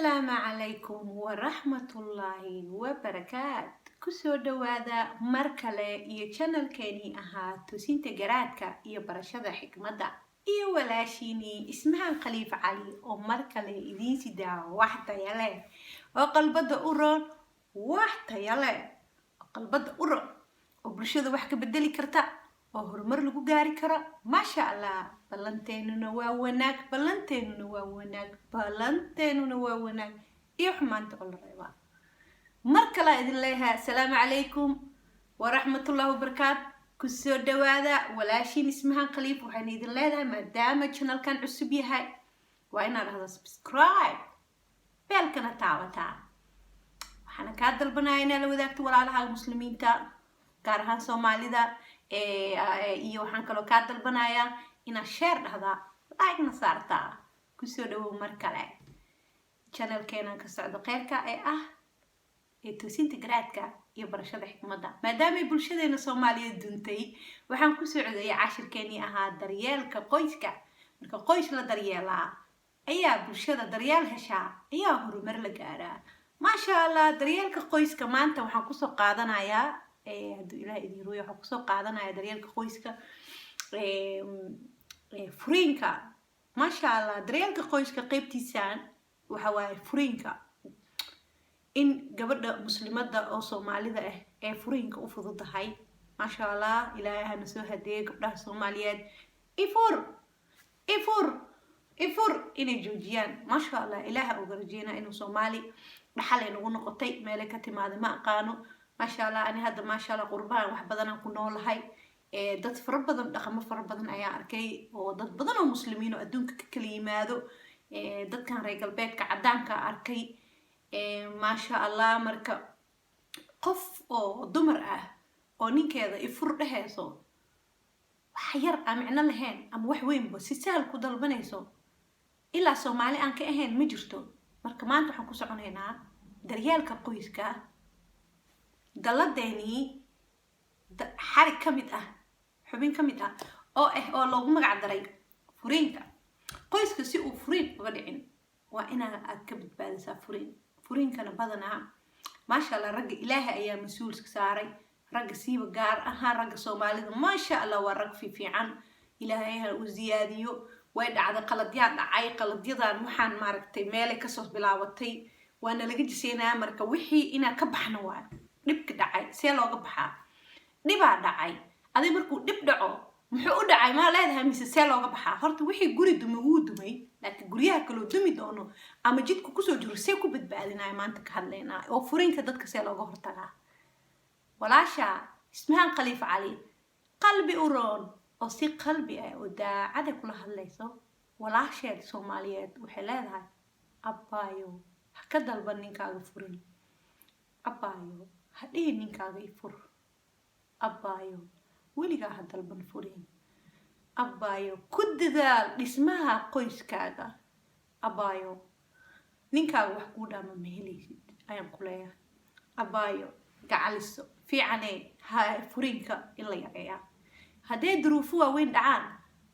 Asalaamu calaykum waraxmatullaahi wabarakaat. Kusoo dhawaada mar kale iyo channelkeenii ahaa Tusinta Garaadka iyo Barashada Xikmadda iyo walaashiinii Ismahaan Khaliif Cali oo mar kale idiin sidaa wax taya leh oo qalbada u roon, wax taya leh oo qalbada u roon oo bulshada wax ka bedeli karta oo horumar lagu gaari karo, maasha Allah. Ballanteenuna waa wanaag, ballanteenuna waa wanaag, ballanteenuna waa wanaag iyo xumaanta oo la reebaa. Mar kalaa idin leeyahay, asalaamu calaykum waraxmatullahi wabarakaat. Kusoo dhawaada walaashiin Ismahaan Khaliif. Waxayna idin leedahay, maadaama channelkan cusub yahay, waa inaad dhahdo subscribe, bellkana taabataa. Waxaana kaa dalbanaya inaad la wadaagto walaalahaaga Muslimiinta, gaar ahaan Soomaalida, iyo waxaan kaloo kaa dalbanayaa inaad share dhahdaa, like-na saartaa. Kusoo dhawow mar kale channelkeenan ka socdo kheyrka ee ah ee Toosinta Garaadka iyo Barashada Xikmadda. Maadaamay bulshadeena Soomaaliyeed duntay, waxaan ku socdayay cashirkeenii ahaa daryeelka qoyska. Marka qoys la daryeelaa ayaa bulshada daryeel heshaa, ayaa horumar la gaaraa, maasha Allah. Daryeelka qoyska maanta waxaan kusoo qaadanayaa, hadduu Ilaah idin ruuyo, waxaan kusoo qaadanaya daryeelka qoyska furiinka, maasha Allah. Daryeelka qoyska qeybtiisaan waxa waaye furiinka, in gabadha Muslimada oo Soomaalida ah ee furiinka u fududahay, maasha Allah. Ilaahay hana soo hadeeyo. Gabdhaha Soomaaliyeed ifur, ifur, ifur inay joojiyaan, maasha Allah. Ilaaha uga rajeynaa inuu Soomaali dhaxal ay nagu noqotay, meelay ka timaada ma aqaano, maasha Allah. Ani hadda, maasha Allah, qurbahan wax badanaan ku noolahay. Dad fara badan, dhaqamo fara badan ayaa arkay oo dad badan oo Muslimiin oo adduunka ka kala yimaado, dadkan reer galbeedka caddaanka arkay, maasha Allah. Marka qof oo dumar ah oo ninkeeda ifur dhehayso, wax yar aan micno lahayn ama wax weynba si sahal ku dalbanayso, ilaa Soomaali aan ka ahayn ma jirto. Marka maanta waxaan ku soconaynaa daryeelka qoyska, dalladeenii xarig ka mid ah, xubin ka mid ah oo ah oo loogu magac daray furiinka. Qoyska si uu furiin uga dhicin, waa inaa aad ka badbaadisaa furiin. Furiinkana badanaa, maasha Allah, ragga Ilaahay ayaa mas-uulka saaray. Ragga siiba, gaar ahaan ragga Soomaalida, maasha Allah, waa rag fiifiican, Ilaahay ha u ziyaadiyo. Way dhacday, qaladyaa dhacay. Qaladyadan waxaan maaragtay meelay kasoo bilaabatay, waana laga jiseynayaa. Marka wixii inaa ka baxno waayo. Dhibka dhacay see looga baxaa? Dhibaa dhacay. Adig markuu dhib dhaco, muxuu u dhacay maa leedahay mise see looga baxaa? Horta wixii guri dumay wuu dumay, laakiin guryaha kaloo dumi doono ama jidka kusoo jiro see ku badbaadinaya maanta ka hadlaynaa, oo furiinka dadka see looga hortagaa. Walaasha Ismahaan Khaliif Cali, qalbi u roon oo si qalbi ah oo daacada kula hadlayso walaasheed Soomaaliyeed, waxay leedahay: abbaayo, ha ka dalban ninkaaga furin. Abbaayo, ha dhihin ninkaaga ifur. Abbaayo, weligaa ha dalban furin. Abbaayo, ku dadaal dhismaha qoyskaaga. Abbaayo, ninkaaga wax kuu dhaama ma helaysid ayaan ku leeyahay. Abbaayo, gacaliso fiicane, ha furiinka in la yareeyaa. Haddee duruufo waaweyn dhacaan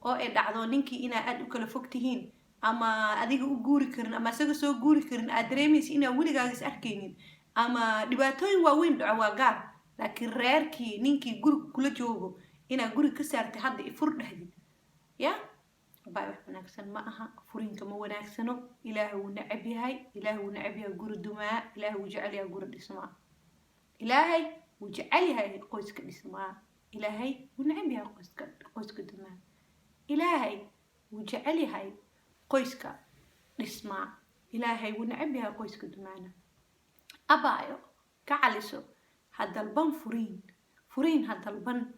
oo ay dhacdo ninkii inaa aada u kala fog tihiin, ama adiga u guuri karin ama isaga soo guuri karin, aad dareemaysa inaa weligaaga is arkaynin, ama dhibaatooyin waaweyn dhaco, waa gaar. Laakiin reerkii ninkii guriga kula joogo inaa guriga ka saartay, hadda ifur dhahdid, ya abaa, wax wanaagsan ma aha. Furiinka ma wanaagsano. Ilaahay wuu necab yahay. Ilaahay wuu necab yahay guri dumaa. Ilaahay wuu jecel yahay guri dhismaa. Ilaahay wuu jecel yahay qoyska dhismaa. Ilaahay wuu necab yahay qoyska dumaa. Ilaahay wuu jecel yahay qoyska dhismaa. Ilaahay wuu necab yahay qoyska dumaana. Abaayo, ka caliso, ha dalban furiin. Furiin ha dalban,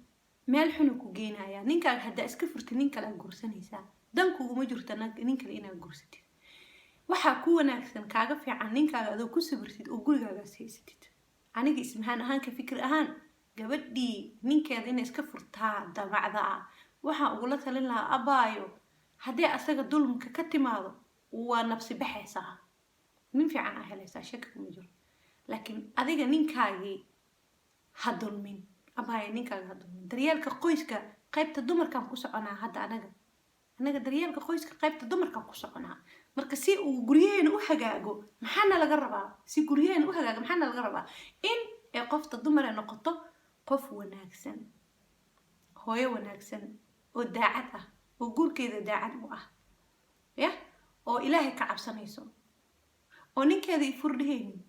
meel xunu ku geenayaa. Ninkaaga haddaa iska furtid, nin kale aad guursanaysaa. Dan kuguma jirto nin kale inaad guursatid. Waxaa ku wanaagsan, kaaga fiican, ninkaaga adoo ku sabirtid oo gurigaagaas haysatid. Aniga Ismahaan ahaan, ka fikir ahaan, gabadhii ninkeeda inay iska furtaa damacda ah, waxaan ugula talin lahaa: abaayo, haddii asaga dulmka ka timaado, waa nabsi baxaysaa, nin fiican aa helaysaa, shaki kuma jiro. Laakiin adiga ninkaagii ha dulmin. Abaayo, ninkaaga ha dulmin. Daryeelka qoyska qaybta dumarkaan ku soconaa hadda. Anaga Annaga daryeelka qoyska qaybta dumarka ku soconaa. Marka si uu guryaheena u hagaago, maxaana laga rabaa? Si guryaheena u hagaago, maxaana laga rabaa? In ay qofta dumar ay noqoto qof wanaagsan, hooyo wanaagsan oo daacad ah, oo guurkeeda daacad u ah, ya oo Ilaahay ka cabsanayso, oo ninkeeda i furdhehaynin.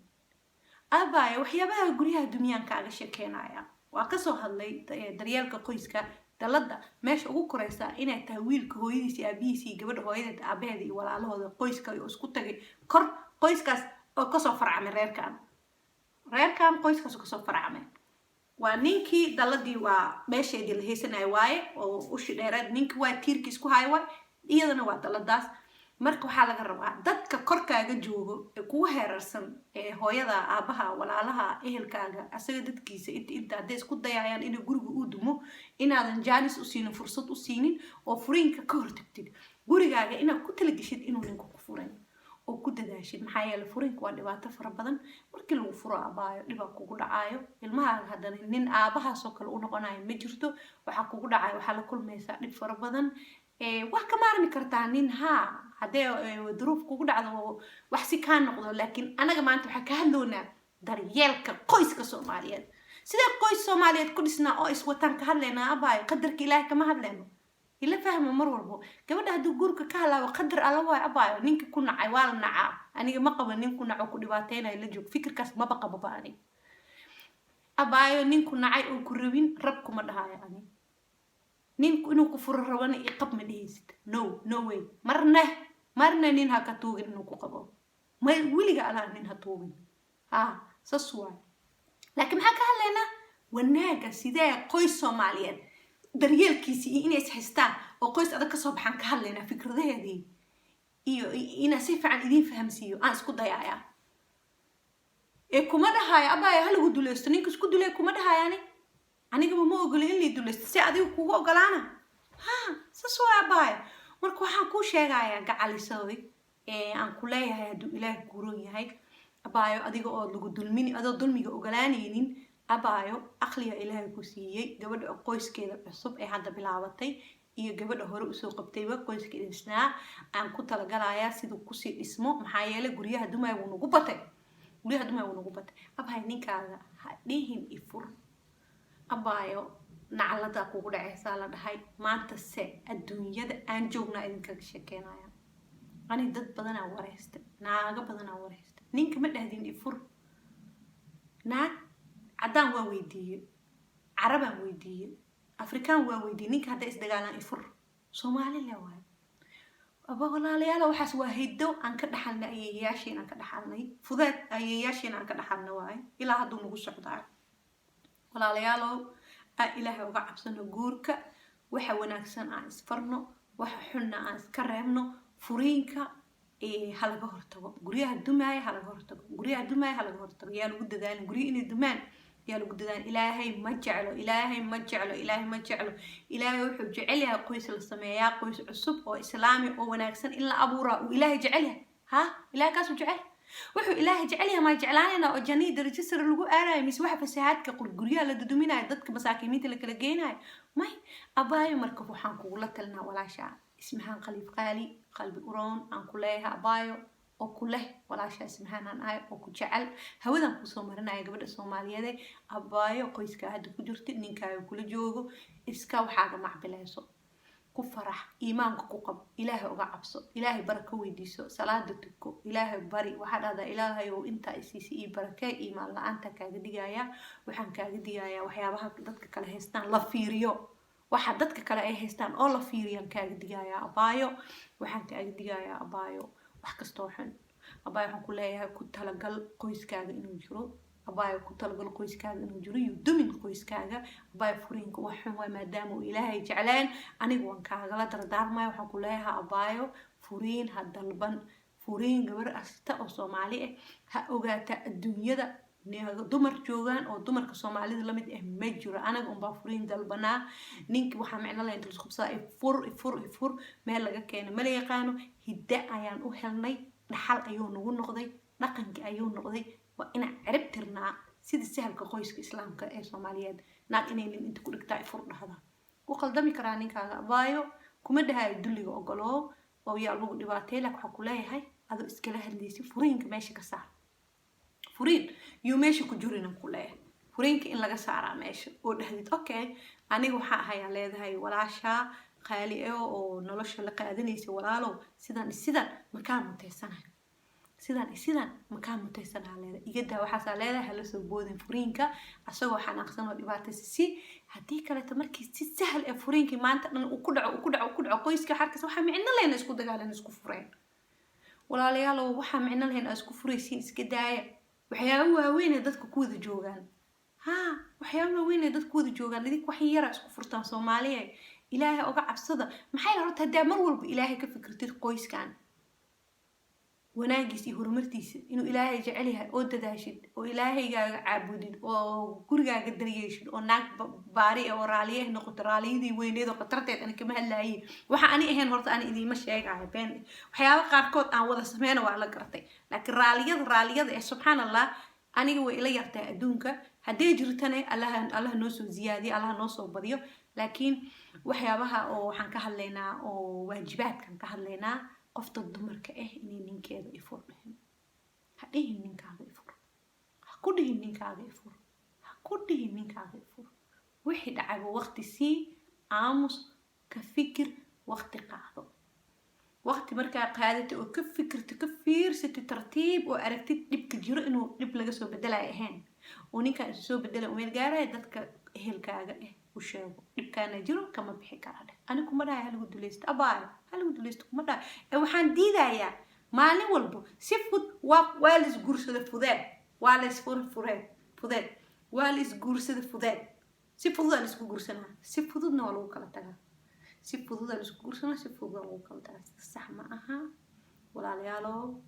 Abaya, waxyaabaha guryaha dumiyaan kaaga sheekeynaya. Waa kasoo hadlay daryeelka qoyska, dalada meesha ugu koreysa inay tahay wiilka hooyadiis iyo aabihiis iyo gabadha hooyadeed, aabaheeda iyo walaalahooda, qoyska oo isku tagay kor, qoyskaas oo kasoo farcamay reerkan, qoyskaas oo kasoo farcamay. Waa ninkii daladii, waa meesheedii la haysanaya waaye, oo ushi dheereed ninki waa tiirkii isku haya waay, iyadana waa daladaas. Marka waxaa laga rabaa dadka korkaaga joogo ee kugu heerarsan, ee hooyada, aabaha, walaalaha, ehelkaaga, asaga dadkiisa, inta hadday isku dayayaan inay guriga uu dumo, inaadan jaanis u siinin, fursad u siinin, oo furiinka ka hortagtid. Gurigaaga inaad ku talageshid inuu ninku ku furin oo ku dadaashid. Maxaa yeelay, furiinka waa dhibaato fara badan. Markii lagu furo, abaayo, dhibaa kugu dhacaayo. Ilmahaaga haddana nin aabahaasoo kale u noqonayo ma jirto. Waxaa kugu dhacayo, waxaa la kulmaysaa dhib fara badan. Wax ka maarmi kartaa nin haa haddee duruuf kugu dhacdo oo wax si kaa noqdo. Laakiin anaga maanta waxaa ka hadloonaa daryeelka qoyska Soomaaliyeed, sidee qoys Soomaaliyeed ku dhisnaa oo iswataan ka hadlaynaa, abaayo. Qadarka Ilaahay kama hadlayno. Ila fahmo mar walbo, gabadha hadduu guurka ka halaabo, qadar Alla waay, abaayo. Ninka ku nacay waa la nacaa. Aniga ma qabo nin ku naco ku dhibaateynayo la joog. Fikirkaas maba qababa aniga, abaayo. Ninku nacay oo ku rabin, rab kuma dhahayo ani. Ninku inuu ku furo rabana, iqab ma dhehaysid. No, no way. Marna, marna nin ha ka tuugin inuu ku qabo. Ma weliga Alaa nin ha tuugin. Ha sas waay. Laakiin maxaan ka hadlaynaa? Wanaaga, sidee qoys Soomaaliyeed daryeelkiisi iyo inay is haystaan oo qoys adag kasoo baxaan ka hadlaynaa. Fikradaheedii iyo inaan si fiican idiin fahamsiiyo aan isku dayaaya. Ee kuma dhahaayo, abaya, ha lagu dulaysto. Ninka isku dulay kuma dhahayaani. Anigaba ma ogolo in lay dulaysto, si adiga kugu ogolaana. Ha sas waay, abaya. Marka waxaan kuu sheegayaa, gacalisooy, ee aan ku leeyahay, hadduu Ilaah kuuron yahay, abaayo, adiga oo lagu dulmini, adoo dulmiga ogolaanaynin, abaayo, aqliga Ilaahay ku siiyey, gabadha qoyskeeda cusub ee hadda bilaabatay iyo gabadha hore usoo qabtayba, qoyska dhisnaa aan ku talagalayaa siduu kusii dhismo. Maxaa yeelay, guryaha dumaya wuu nagu batay, guryaha dumaya wuu nagu batay. Abaayo, ninkaaga ha dhihin ifur. Abaayo, nacladaa kugu dhaceysaa la dhahay. Maanta se adduunyada aan joognaa idinkaga sheekeynaya. Ani dad badanaa wareystay, naago badanaa wareystay. Ninka ma dhahdin ifur. Naag caddaan waa weydiiyey, Carabaan weydiiyey, Afrikaan waa weydiiyey. Ninka hadday isdagaalaan, ifur. Soomaali le waayo. Aba walaalayaala, waxaas waa hiddo aan ka dhaxalnay ayeeyaashiin, aan ka dhaxalnay fudeed ayeeyaashiin aan ka dhaxalnay waayo, ilaa hadduu nagu socdaayo. Walaalayaalow, aan Ilaahay uga cabsano guurka. Waxa wanaagsan aan isfarno, waxa xunna aan iska reebno. Furiinka ha laga hortago. Guryaha dumaaya ha laga hortago. Guryaha dumaaya ha laga hortago. Yaa lagu dadaalin guryo inay dumaan, yaa lagu dadaalin. Ilaahay ma jeclo, Ilaahay ma jeclo, Ilaahay ma jeclo. Ilaahay wuxuu jecel yahay qoys la sameeyaa, qoys cusub oo Islaami oo wanaagsan in la abuuraa uu Ilaahay jecel yahay. Ha, Ilahay kaasuu jecel. Wuxuu Ilaahay jecel yahay maa jeclaanayna oo jannihii darajo sare lagu aarayo, mise waxa fasahaadka, guryaha la duduminayo, dadka masaakiimiinta la kala geynayo? May, abaayo. Marka waxaan kugula talinaa, walaasha Ismahaan Khaliif Qaali, qalbi uroon aan ku leeyahay, abaayo, oo ku leh walaasha Ismahaan aan ahay oo ku jecel, hawadan kusoo marinaya gabadha Soomaaliyeed. Abaayo, qoyskaa hadda ku jirta, ninkaaga kula joogo, iska waxaaga macbileyso, ku farax, iimaanka ku qabo, Ilaahay uga cabso, Ilaahay barako weydiiso, salaada tuko, Ilaahay bari. Waxaa dhahdaa, "Ilaahay ow, intaa isiisi ii barakee." Iimaan la-aanta kaaga digayaa. Waxaan kaaga digayaa waxyaabaha dadka kale haystaan la fiiriyo. Waxa dadka kale ay haystaan oo la fiiriyaan kaaga digayaa, abaayo. Waxaan kaaga digayaa, abaayo, wax kastoo xun. Abaayo, waxaan ku leeyahay, ku talagal qoyskaaga inuu jiro. Abaayo, ku talagal qoyskaaga inuu jiro iyo dumin qoyskaaga. Abaayo, furiinka wax xun waay, maadaama uu Ilaahay jecleen. Aniga waan kaagala dardaarmaya. Waxaan ku leeyahay, abaayo, furiin ha dalban. Furiin gabar asta oo Soomaali ah ha ogaata, adduunyada dumar joogaan oo dumarka Soomaalida lamid ah ma jiro. Anaga unbaa furiin dalbanaa. Ninki waxaa micno lahayn inta ifur, ifur, ifur, meel laga keeno mala yaqaano. Hidda ayaan u helnay, dhaxal ayuu nagu noqday, dhaqankii ayuu noqday. Waa inaan cirib tirnaa sida sahalka qoyska Islaamka ee Soomaaliyeed. Naag inay nin inta ku dhigtaa ifur dhahda, ku qaldami karaa ninkaaga, abaayo. Kuma dhahayo dulliga ogoloo oo yaa lagu dhibaatay, laakiin waxaa ku leeyahay, adoo iskala hadlaysi, furiinka meesha ka saar. Furiin yuu meesha ku jirinan ku leeyahay. Furiinka in laga saaraa meesha oo dhahdid, "Okay, aniga waxaa ahayaa," leedahay, "walaashaa qaali ah oo nolosha la qaadanaysa. Walaalow, sidan sidan makaa mutaysanayo, sidan sidan makaa mutaysanaa," leedahay. "Igadaa waxaasaa," leedahay, "hala soo boodin furiinka asagoo xanaaqsan oo dhibaataysa." Si haddii kaleeto markii si sahal ee furiinkii maanta dhan uu ku dhaco, uu ku dhaco, uu ku dhaco, qoyska xarkiisa waxaa micno lahayn isku dagaalan, isku fureen. Walaalayaalow, waxaa micno lahayn aa isku furaysiin iska daaya. Waxyaaba waaweyn ee dadka ku wada joogaan, ha, waxyaaba waaweyn ee dadka ku wada joogaan, idink wax yara isku furtaan. Soomaaliya, Ilaahay oga cabsada. Maxay horta haddaa mar walba Ilaahay ka fikirtid qoyskan wanaagiisa iyo horumartiisa, inuu Ilaahay jecel yahay, oo dadaashid, oo Ilaahaygaaga caabudid, oo gurigaaga daryeeshid, oo naag baari oo raaliye noqoto, raaliyadii weyneed oo khatarteed ani kama hadlaaye. Waxa ani ahayn horta ani idiima sheegayo been. Waxyaaba qaarkood aan wada sameyna waa la gartay, laakiin raaliyada ee, subxaan Allah, aniga way ila yartahay adduunka. Hadday jirtane, Allaha, Allaha noo soo ziyaadiyo, Allaha noo soo badiyo. Laakiin waxyaabaha oo waxaan ka hadlaynaa oo waajibaadkan ka hadlaynaa, qofta dumarka ah inay ninkeeda ifur dhihin. Ha dhihin ninkaaga ifur, ha ku dhihin ninkaaga ifur, ha ku dhihin ninkaaga ifur. Wixii dhacayba waqti sii, aamus, ka fikir, waqti qaado. Waqti markaa qaadata oo ka fikirto, ka fiirsatid tartiib, oo aragtid dhibka jiro inuu dhib laga soo bedelaya ahayn, oo ninkaan isu soo bedelay u meel gaaraya, dadka ehelkaaga ah u sheego, "Dhibkaana jiro, kama bixi karaa," dheh. Ani kuma dhahay halagu dulaysto, abaayo, halagu dulaysto kuma dhahay. Ee waxaan diidayaa maalin walbo si fud waa la isguursada fudeed, waa la isfura fureed fudeed, waa la isguursada fudeed. Si fududaa la isku guursanaa, si fududna waa lagu kala tagaa. Si fududaa la isku guursanaa, si fududaa lagu kala tagaa. Sida sax ma aha. Walaalayaalow,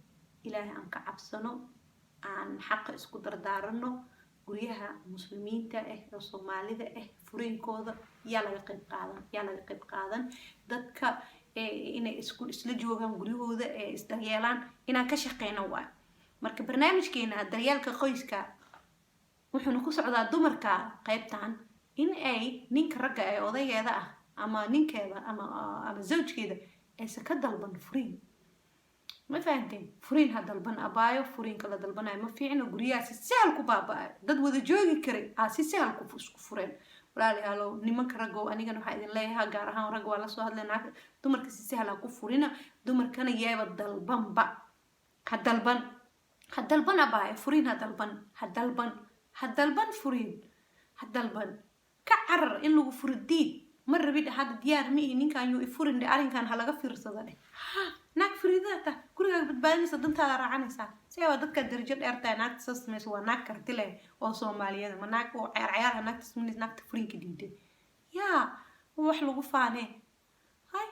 Ilaahay aan ka cabsano, aan xaqa isku dardaarano. Guryaha Muslimiinta ah oo Soomaalida ah furiinkooda yaa laga qayb qaadan, yaa laga qayb qaadan. Dadka inay isku isla joogaan guryahooda ee isdaryeelaan inaan ka shaqeyno waay. Marka barnaamijkeena daryeelka qoyska wuxuuna ku socdaa dumarka qaybtan in ay ninka ragga ee odaygeeda ah ama ninkeeda ama zawjkeeda aysan ka dalban furiin. Ma fahanteen? Furiin ha dalban, abaayo. Furiinka la dalbanayo ma fiicno. Guryaha si sahal ku baaba-ayo, dad wada joogi karay aa si sahal ku isku fureen. Walaalayaalow, nimanka raggow, anigana waxaa idin leeyahay, gaar ahaan ragga waa lasoo hadlay, naag dumarka si sahal ha ku furina. Dumarkana yeeba dalbanba, ha dalban, ha dalban, abaayo. Furiin ha dalban, ha dalban, ha dalban furiin, ha dalban. Ka carar in lagu furo, diid. "Ma rabid hadda, diyaar ma ihi, ninkan yuu ifurin," dhe. "Arrinkan ha laga fiirsada," dheh. Ha naag fariidada ta gurigaaga badbaadinaysa, dantaada raacanaysaa. Si waa dadka darajo dheer tahay. Naagta soo samaysa waa naag karti leh oo Soomaaliyada, ma naag oo cayaar cayaarha. Naagta sameynaysa, naagta furiinka diiday, yaa wax lagu faanee. Hay,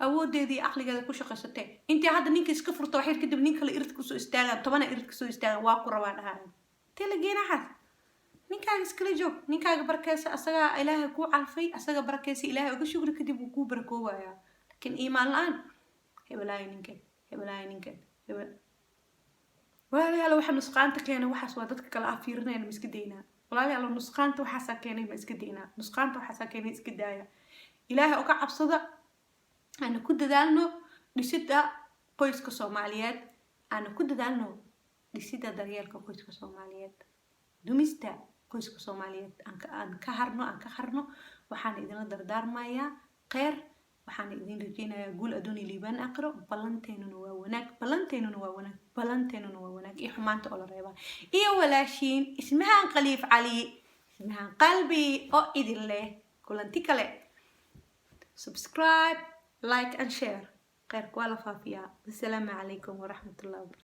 awoodeedii aqligeeda ku shaqaysatee. Intii hadda ninka iska furto, wax yar kadib nin kale irid kusoo istaagaan, tobana irid kasoo istaagaan, "Waa ku rabaa," dhahaan. Intee la geenaxaas? Ninkaaga iskala joog, ninkaaga barakeysa. Asagaa Ilaahay kuu calfay, asaga barakeysa, Ilaahay uga shukri, kadib wuu kuu barakoobayaa. Laakiin iimaan la-aan, hebelaayo ninkeed, hebelaayo ninkeed, hebel. Walaalayaal, waxa nusqaanta keenay waxaas waa dadka kale ah fiirinayna. Ma iska daynaa, walaalayaal? Nusqaanta waxaasaa keenay. Ma iska daynaa? Nusqaanta waxaasaa keenay, iska daaya. Ilaahay uga cabsada. Aana ku dadaalno dhisida qoyska Soomaaliyeed, aana ku dadaalno dhisida daryeelka qoyska Soomaaliyeed. Dumista qoyska Soomaaliyeed aan ka harno, aan ka harno. Waxaan idinla dardaarmayaa kheyr, waxaan idin rajeynayaa guul adduun iyo liibaan aakhiro. Ballanteenuna waa wanaag, ballanteennuna waa wanaag, ballanteenuna waa wanaag iyo xumaanta oo la reebaa. Iyo walaashiin Ismahaan Khaliif Cali, Ismahaan Qalbi, oo idin leh kulanti kale. Subscribe, like and share. Kheyrka waa la faafiyaa. Wasalaamu calaykum waraxmatullahi wabarakatu.